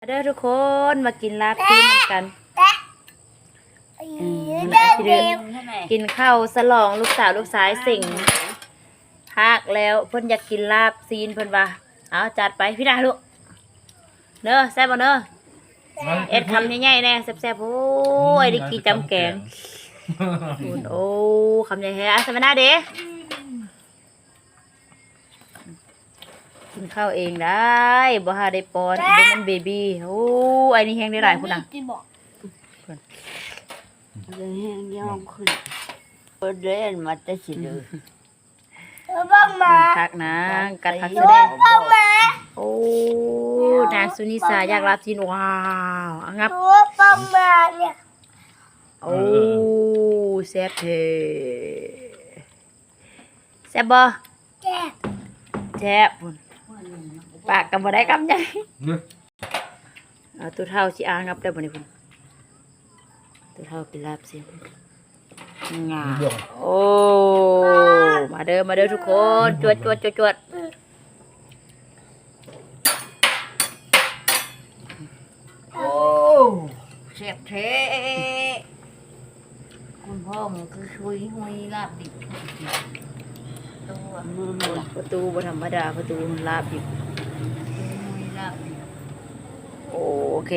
ເດີທຸກຄົນ ມາກິນລາບຊີ້ນນຳກັນ. ອືມ ກິນເຂົ້າສະຫຼອງລູກສາວລູກຊາຍເສັງພາກແລ້ວ ເພິ່ນຢາກກິນລາບຊີ້ນ ເພິ່ນວ່າ. ເອົາ ຈັດໄປ ພີ່ນາລູກເດີ. ແຊບບໍ່ເດີ? ແຊບ. ເອັດຄຳໃຫຍ່ໆແດ່ ແຊບໆ. ໂອ້ຍ ໄດ້ກິນຈຳແກງ. ໂອ້ ຄຳໃຫຍ່ແທ້. ອາ ສະມານາເດ ກິນເຂົ້າເອງໄດ້ ບໍ່ຫາໄດ້ປ້ອນ ບໍ່ແມ່ນເບບີ. ໂອ້ ໄອ້ນີ້ແຮງໄດ້ຫຼາຍພຸ້ນນະ. ແຮງຍອມຂຶ້ນ ເພິ່ນເລີຍມາແຕ່ຊິເລີ. ເບິ່ງມາ ມັນຄັກນາງ ກັດຄັກສະແດງ. ໂອ້ ນາງສຸນິສາຢາກລາບຊີ້ນ. ວ້າວ ອະງັບ. ໂອ້ ແຊບແທ້. ແຊບບໍ່? ແຊບ ແຊບພຸ້ນ. ປາກກໍບໍ່ໄດ້ຄຳໃຫຍ່. ເອົາ ຕູ້ເຖົ້າຊິອາງັບໄດ້ບໍ່ນີ້ພຸ້ນ. ຕູ້ເຖົ້າກິນລາບຊີ້ນ. ງາມ. ໂອ້ ມາເດີ ມາເດີທຸກຄົນ ຈວດໆໆໆ. ໂອ້ ແຊບແທ້. ຄຸນພໍ່ມັນຄືຊຸຍຫຸຍລາບດິບ. ປະຕູບໍ່ທຳມະດາ ປະຕູລາບດິບ ຫຸຍລາບດິບ. ໂອເຄ.